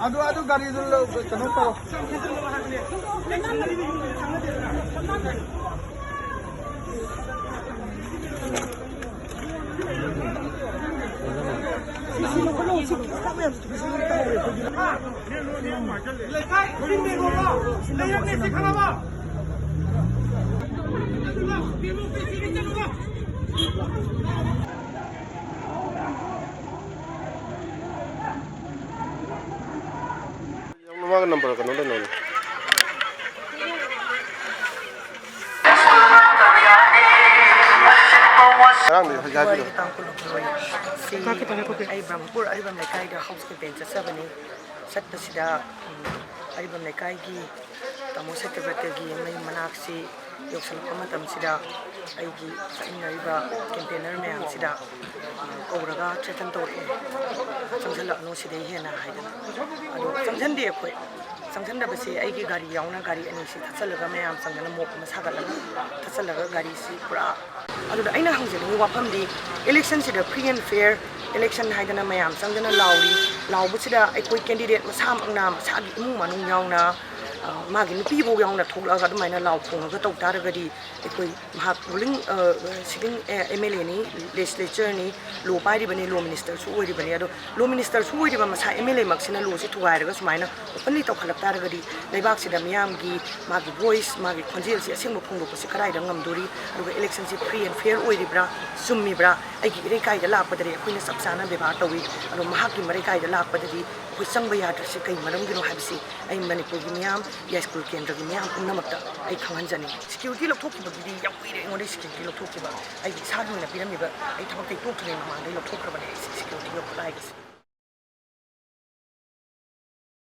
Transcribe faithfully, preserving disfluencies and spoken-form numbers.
ꯑꯗꯨ, ꯑꯗꯨ ꯒꯥꯔꯤꯗꯨ ꯂꯧ-, ꯀꯩꯅꯣ ꯇꯧꯔꯣ꯫ ꯂꯩꯀꯥꯏ ꯈꯨꯗꯤꯡꯃꯛ ꯂꯩꯔꯛꯅꯦ ꯁꯤ ꯈꯪꯉꯕ? ꯃꯥꯒ ꯅꯝꯕꯔ ꯀꯩꯅꯣ ꯂꯩꯅꯕꯅꯦ꯫ ꯉꯔꯥꯡꯗꯤ ꯍꯧꯖꯤꯛ ꯍꯥꯏꯕꯤꯔꯣ꯫ ꯐꯦꯕ꯭ꯔꯨꯋꯥꯔꯤꯒꯤ ꯇꯥꯡ ꯀꯨꯟꯍꯨꯝꯗꯣꯏꯁꯤ ꯑꯩ ꯕ꯭ꯔꯍ꯭ꯃꯄꯨꯔ ꯑꯔꯤꯕꯝ ꯂꯩꯀꯥꯏꯗ ꯍꯥꯎꯁ ꯀꯦꯝꯄꯦꯟ ꯆꯠꯆꯕꯅꯤ꯫ ꯆꯠꯄꯁꯤꯗ, ꯎꯝ, ꯑꯔꯤꯕꯝ ꯂꯩꯀꯥꯏꯒꯤ ꯇꯥꯃꯣ ꯁꯇ꯭ꯌꯕ꯭ꯔꯇꯒꯤ ꯃꯌꯨꯝ ꯃꯅꯥꯛꯁꯤ ꯌꯧꯁꯤꯜꯂꯛꯄ ꯃꯇꯝꯁꯤꯗ ꯑꯩꯒꯤ ꯆꯠꯃꯤꯟꯅꯔꯤꯕ ꯀꯦꯝꯄꯦꯟꯅꯔ ꯃꯌꯥꯝꯁꯤꯗ, ꯑ, ꯀꯧꯔꯒ ꯊ꯭ꯔꯦꯇꯟ ꯇꯧꯔꯛꯑꯦ, "ꯆꯪꯁꯤꯜꯂꯛꯑꯅꯨ ꯁꯤꯗꯩ ꯍꯦꯟꯅ" ꯍꯥꯏꯗꯅ꯫ ꯑꯗꯣ ꯆꯪꯁꯤꯟꯗꯦ ꯑꯩꯈꯣꯏ꯫ ꯆꯪꯁꯤꯟꯗꯕꯁꯦ ꯑꯩꯒꯤ ꯒꯥꯔꯤ ꯌꯥꯎꯅ ꯒꯥꯔꯤ ꯑꯅꯤꯁꯤ ꯊꯠꯆꯜꯂꯒ ꯃꯌꯥꯝ ꯆꯪꯗꯅ ꯃꯣꯞ ꯑꯃ ꯁꯥꯒꯠꯂꯒ ꯊꯠꯆꯜꯂꯒ ꯒꯥꯔꯤꯁꯤ ꯄꯨꯔꯥ꯫ ꯑꯗꯨꯗ ꯑꯩꯅ ꯍꯪꯖꯅꯤꯡꯉꯤ ꯋꯥꯐꯝꯗꯤ, ꯏꯂꯦꯛꯁꯟꯁꯤꯗ free and fair election ꯍꯥꯏꯗꯅ ꯃꯌꯥꯝ ꯆꯪꯗꯅ ꯂꯥꯎꯔꯤ꯫ ꯂꯥꯎꯕꯁꯤꯗ ꯑꯩꯈꯣꯏ ꯀꯦꯟꯗꯤꯗꯦꯠ ꯃꯁꯥꯃꯛꯅ ꯃꯁꯥꯒꯤ ꯏꯃꯨꯡ ꯃꯅꯨꯡ ꯌꯥꯎꯅ, ꯑ, ꯃꯥꯒꯤ ꯅꯨꯄꯤꯐꯧ ꯌꯥꯎꯅ ꯊꯣꯛꯂꯛꯑꯒ ꯑꯗꯨꯃꯥꯏꯅ ꯂꯥꯎ ꯈꯣꯡꯉꯒ ꯇꯧ ꯇꯥꯔꯒꯗꯤ ꯑꯩꯈꯣꯏ ꯃꯍꯥꯛ ꯔꯨꯂꯤꯡ, ꯑ, ꯁꯤꯇꯤꯡ, ꯑꯦ, ꯑꯦꯝ ꯑꯦꯜ ꯑꯦꯅꯤ, ꯂꯦꯖꯤꯁꯂꯦꯆꯔꯅꯤ, ꯂꯣ ꯄꯥꯏꯔꯤꯕꯅꯤ, ꯂꯣ ꯃꯤꯅꯤꯁꯇꯔꯁꯨ ꯑꯣꯏꯔꯤꯕꯅꯤ꯫ ꯑꯗꯣ ꯂꯣ ꯃꯤꯅꯤꯁꯇꯔꯁꯨ ꯑꯣꯏꯔꯤꯕ ꯃꯁꯥ ꯑꯦꯝ ꯑꯦꯜ ꯑꯦꯃꯛꯁꯤꯅ ꯂꯣꯁꯤ ꯊꯨꯒꯥꯏꯔꯒ ꯁꯨꯃꯥꯏꯅ ꯑꯣꯄꯟꯂꯤ ꯇꯧꯈꯠꯂꯛ ꯇꯥꯔꯒꯗꯤ ꯂꯩꯕꯥꯛꯁꯤꯗ ꯃꯤꯌꯥꯝꯒꯤ ꯃꯥꯒꯤ ꯚꯣꯏꯁ, ꯃꯥꯒꯤ ꯈꯣꯟꯖꯦꯜꯁꯤ ꯑꯁꯦꯡꯕ ꯐꯣꯡꯗꯣꯛꯄꯁꯤ ꯀꯗꯥꯏꯗ ꯉꯝꯗꯣꯔꯤ? ꯑꯗꯨꯒ ꯏꯂꯦꯛꯁꯟꯁꯤ free and fair ꯑꯣꯏꯔꯤꯕ꯭ꯔꯥ, ꯆꯨꯝꯃꯤꯕ꯭ꯔꯥ? ꯑꯩꯒꯤ ꯏꯔꯩꯀꯥꯏꯗ ꯂꯥꯛꯄꯗꯗꯤ ꯑꯩꯈꯣꯏꯅ ꯆꯞ ꯆꯥꯅ ꯕꯦꯕꯥꯔ ꯇꯧꯏ, ꯑꯗꯣ ꯃꯍꯥꯛꯀꯤ ꯃꯔꯩꯀꯥꯏꯗ ꯂꯥꯛꯄꯗꯗꯤ ꯑꯩꯈꯣꯏ ꯆꯪꯕ ꯌꯥꯗ꯭ꯔꯤꯁꯤ ꯀꯩ ꯃꯔꯝꯒꯤꯅꯣ ꯍꯥꯏꯕꯁꯤ ꯑꯩ ꯃꯅꯤꯄꯨꯔꯒꯤ ꯃꯤꯌꯥꯝ, ꯌꯥꯏꯁ꯭ꯀꯨꯜ ꯀꯦꯟꯗ꯭ꯔꯒꯤ ꯃꯤꯌꯥꯝ ꯄꯨꯝꯅꯃꯛꯇ ꯑꯩ ꯈꯪꯍꯟꯖꯅꯤꯡꯉꯤ꯫ ꯁꯦꯀ꯭ꯌꯨꯔꯤꯇꯤ ꯂꯧꯊꯣꯛꯈꯤꯕꯒꯤꯗꯤ ꯌꯥꯝ ꯀꯨꯏꯔꯦ ꯑꯩꯉꯣꯟꯗ ꯁꯦꯀ꯭ꯌꯨꯔꯤꯇꯤ ꯂꯧꯊꯣꯛꯈꯤꯕ꯫ ꯑꯩꯒꯤ ꯏꯁꯥꯒꯤ ꯑꯣꯏꯅ ꯄꯤꯔꯝꯃꯤꯕ, ꯑꯩ ꯊꯕꯛꯇꯩ ꯇꯣꯛꯇ꯭ꯔꯤꯉꯩ ꯃꯃꯥꯡꯗꯩ ꯂꯧꯊꯣꯛꯈ꯭ꯔꯕꯅꯦ ꯑꯩꯁꯦ ꯁꯦꯀ꯭ꯌꯨꯔꯤꯇꯤ ꯂꯧꯈꯠꯄ ꯍꯥꯏꯕꯁꯦ꯫